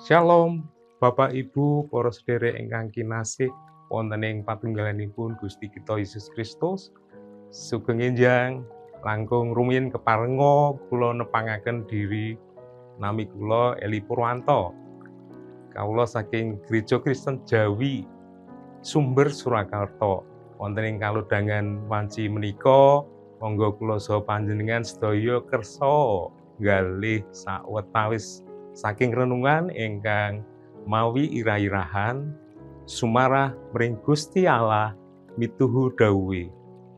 Shalom, Bapak Ibu, para sedherek ingkang kinasih wonten ing patunggalanipun Gusti kita Yesus Kristus. Sugeng enjang, langkung rumiyin keparenga kula nepangaken diri, nami kula Eli Purwanto. Kawula saking Gereja Kristen Jawi Sumber Surakarta. Wonten ing kalodhangan wanci menika, monggo kula saha panjenengan sedaya kersa nggalih sawetawis saking renungan ingkang mawi irah-irahan sumarah mring Gusti Allah mituhu dawuhe.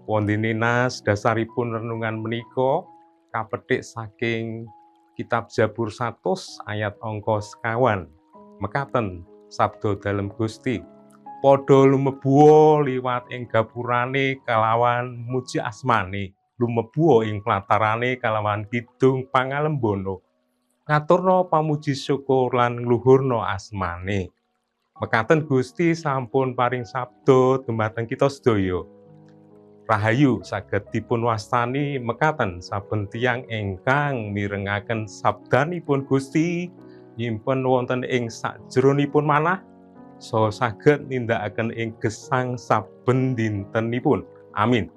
Wontene nas dasaripun renungan menika kapethik saking Kitab Zabur 100 ayat angka 9. Mekaten sabda dalem Gusti. Padha lumebuwa liwat ing gapurane kalawan muji asmane, lumebuwa ing platarane kalawan kidung pangalembana. Ngaturna pamuji syukur lan ngluhurna asmane. Mekaten Gusti sampun paring sabda dumateng kita sedaya. Rahayu saged dipun wastani mekaten saben tiyang ingkang mirengaken sabdanipun Gusti nyimpen wonten ing sakjeronipun manah saha saged nindakaken ing gesang saben dintenipun. Amin.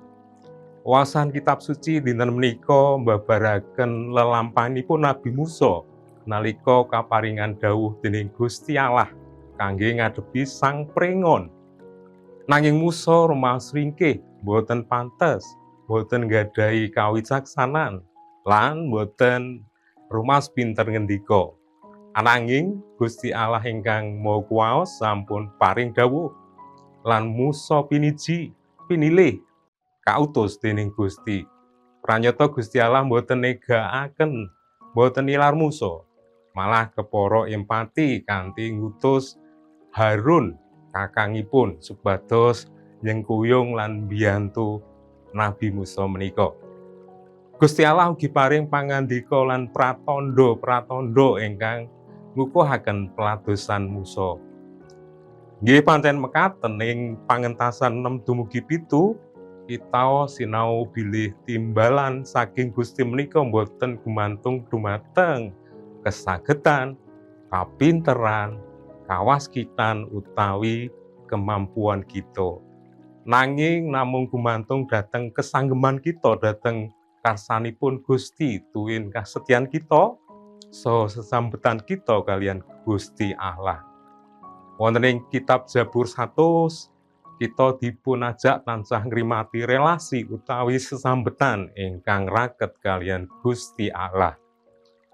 Wawasan kitab suci dinten menika mbabaraken lelampahanipun Nabi Musa nalika kaparingan dawuh dening Gusti Allah kangge ngadepi sang prengon. Nanging Musa rumaos ringkih, boten pantes, boten nggadahi kawicaksanan, lan boten rumaos pinter ngendika. Ananging Gusti Allah ingkang Maha Kuwaos sampun paring dawuh lan Musa piniji pinilih kautus dening Gusti. Pranyata Gusti Allah boten negakaken, boten nilar Musa, malah kepara empati kanthi ngutus Harun kakangipun supados nyengkuyung lan mbiyantu Nabi Musa menika. Gusti Allah ugi paring pangandika lan pratandha-pratandha ingkang ngukuhaken peladosan Musa. Nggih pancen mekaten, ing pangentasan 6 dumugi 7 kita sinau bilih timbalan saking Gusti menika boten gumantung dumateng kesagetan, kapinteran, kawaskitan utawi kemampuan kita. Nanging namung gumantung dhateng kesanggeman kita dhateng karsanipun Gusti tuwin kasetyan kita saha sesambetan kita kaliyan Gusti Allah. Wonten ing kitab Zabur 100 kita dipun ajak tansah ngrimati relasi utawi sesambetan ingkang raket kaliyan Gusti Allah.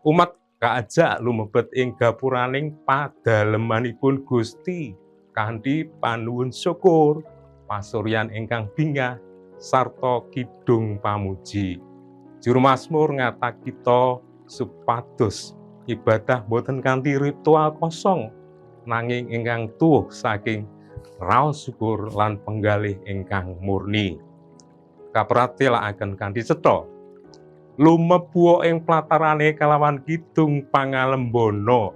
Umat kaajak lumebet ing gapuraning padalemanipun Gusti kanthi panuwun syukur, pasuryan ingkang bingah, sarta kidung pamuji. Juru Mazmur ngatak kita supados ibadah boten kanthi ritual kosong, nanging ingkang tuwuh saking raos syukur lan penggalih ingkang murni. Kapratelakaken kanthi cetha. Lumebuwa ing platarane kalawan kidung pangalembana.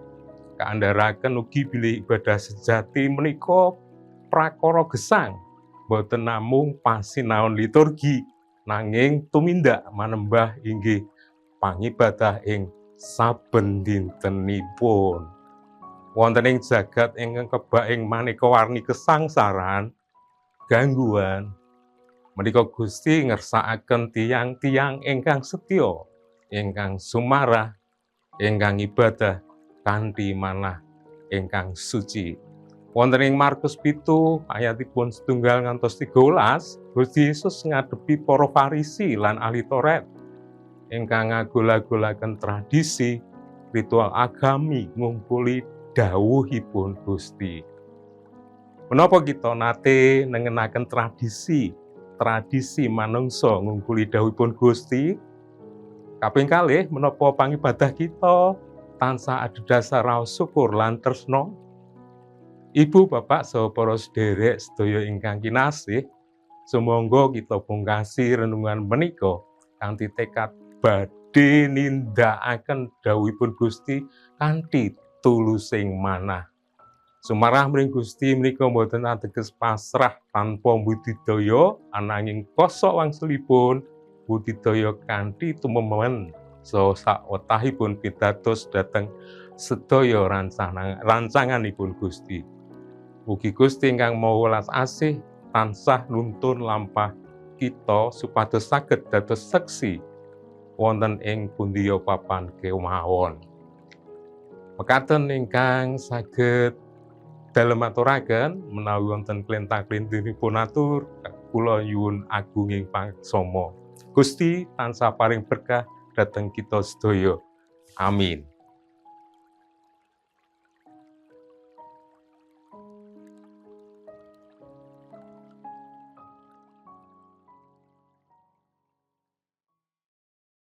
Kaandharaken ugi bilih ibadah sejati menika prakara gesang, boten namung pasinaon liturgi, nanging tumindak manembah inggih pangibadah ing saben dintenipun. Wonten ing jagat ingkang kebak ing maneka warni kesangsaran, gangguan, menika Gusti ngersakaken tiyang-tiyang ingkang setya, ingkang sumarah, ingkang ibadah kanthi manah ingkang suci. Wonten ing Markus 7 ayatipun 1 ngantos 13, Gusti Yesus ngadepi para Farisi lan ahli Taurat ingkang ngagul-agulaken tradisi ritual agami ngungkuli dawuhipun Gusti. Menapa kita nate nengenaken tradisi tradisi manungsa ngungkuli dawuhipun Gusti? Kaping kalih, menapa pangibadah kita tansah adhedhasar raos syukur lan tresna? Ibu, bapak, saha para sederek sedaya ingkang kinasih, sumangga kita pungkasi renungan menika kanthi tekad badhe nindakaken dawuhipun Gusti kanthi tulusing manah. Sumarah mring Gusti menika boten ateges pasrah tanpa budidaya, ananging kosok wangsulipun budidaya kanthi tumemen. Saha sawetahipun pitados dhateng sedaya rancanganipun Gusti. Mugi Gusti ingkang Maha Welas Asih tansah nuntun lampah kita supados saged dados seksi wonten ing pundiya papan kemawon. Mekaten ingkang saged dalem aturaken, menawi wonten klenta-klentunipun atur, kula nyuwun agunging pangaksama. Gusti tansah paring berkah dhateng kita sedaya. Amin.